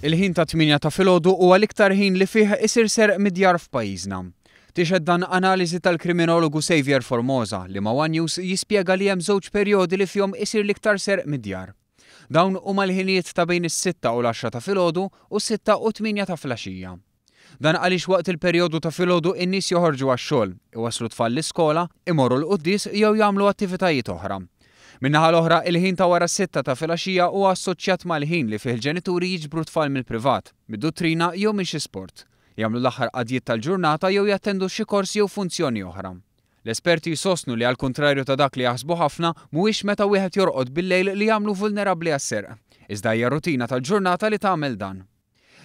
Il-ħin tat-tmienja ta' filgħodu huwa l-iktar ħin li fih isir serq mid-djar f'pajjiżna. Tixhed dan analiżi tal-kriminologu Saviour Formosa li ma' one News jispjega li hemm żewġ perjodi li fihom isir l-iktar serq mid-djar. Dawn huma l-ħinijiet ta' bejn is-sitta u l-għaxra ta' filgħodu u s-sitta u t-tmienja ta' filgħaxija. Dan għaliex waqt il-perjodu ta' filgħodu in-nies joħorġu għax-xogħol, iwasslu t-tfal l-iskola, imorru l-quddies jew jagħmlu attivitajiet oħra. Min-naħa l-oħra, il-ħin ta' wara s-sitta ta' filgħaxija huwa assoċjat mal-ħin li fih il-ġenituri jiġbru t-tfal mill-privat, mid-duttrina jew minn xi sport, jagħmlu l-aħħar qadjiet tal-ġurnata jew jattendu xi kors jew funzjoni oħra. L-esperti jsostnu li għall-kuntrarju ta' dak li jaħsbu ħafna, mhuwiex meta wieħed jorqod bil-lejl li jagħmlu vulnerabbli għas-serq, iżda hija r-rutina tal-ġurnata li tagħmel dan.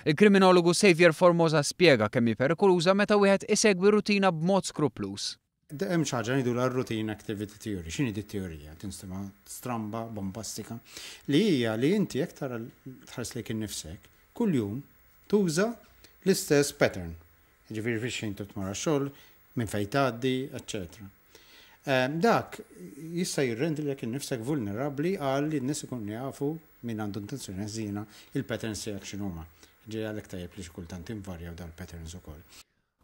Il-kriminologu Saviour Formosa spjega kemm hi perikoluża meta wieħed isegwi rutina b'mod skrupluż. Hemm xi ħaġa ngħidulha r-routine activity theory. X'inhi di t-teorija? Tinstema' stramba, bombastika. Li hija li inti jekk tara tħares lejk innifsek, kuljum tuża l-istess pattern. Jiġifieri fix-xejn tmur għax-xogħol, minn fejn tgħaddi, eċċetera. Dak jista' jirrendilek innifsek vulnerabbli għal li n-nies ikunu jafu min għandu intenzjoni ħżiena il-patterns tiegħek x'inhuma. Ġej għalhekk tajjeb li xi kultant invarjaw dal-patterns ukoll.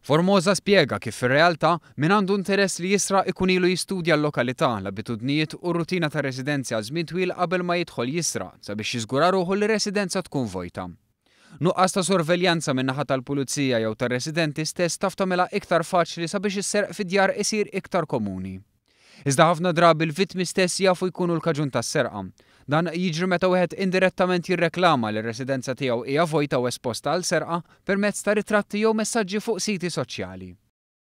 Formosa spjega kif fir-realtà, min għandu interess li jisraq ikun ilu jistudja l-lokalità, l-abitudnijiet u r-rutina tar-residenzi għal żmien twil qabel ma jidħol jisraq sabiex jiżgura ruħu li r-residenza tkun vojta. Nuqqas ta' sorveljanza min-naħa tal-pulizija jew tar-residenti stess taf tagħmilha iktar faċli sabiex is-serq fid-djar isir iktar komuni. Iżda ħafna drabi l-vittmi stess jafu jkunu l-kaġun tas-serqa. Dan jiġri meta wieħed indirettament jirreklama li r-residenza tiegħu hija vojta u esposta għal serqa permezz ta' ritratti jew messaġġi fuq siti soċjali.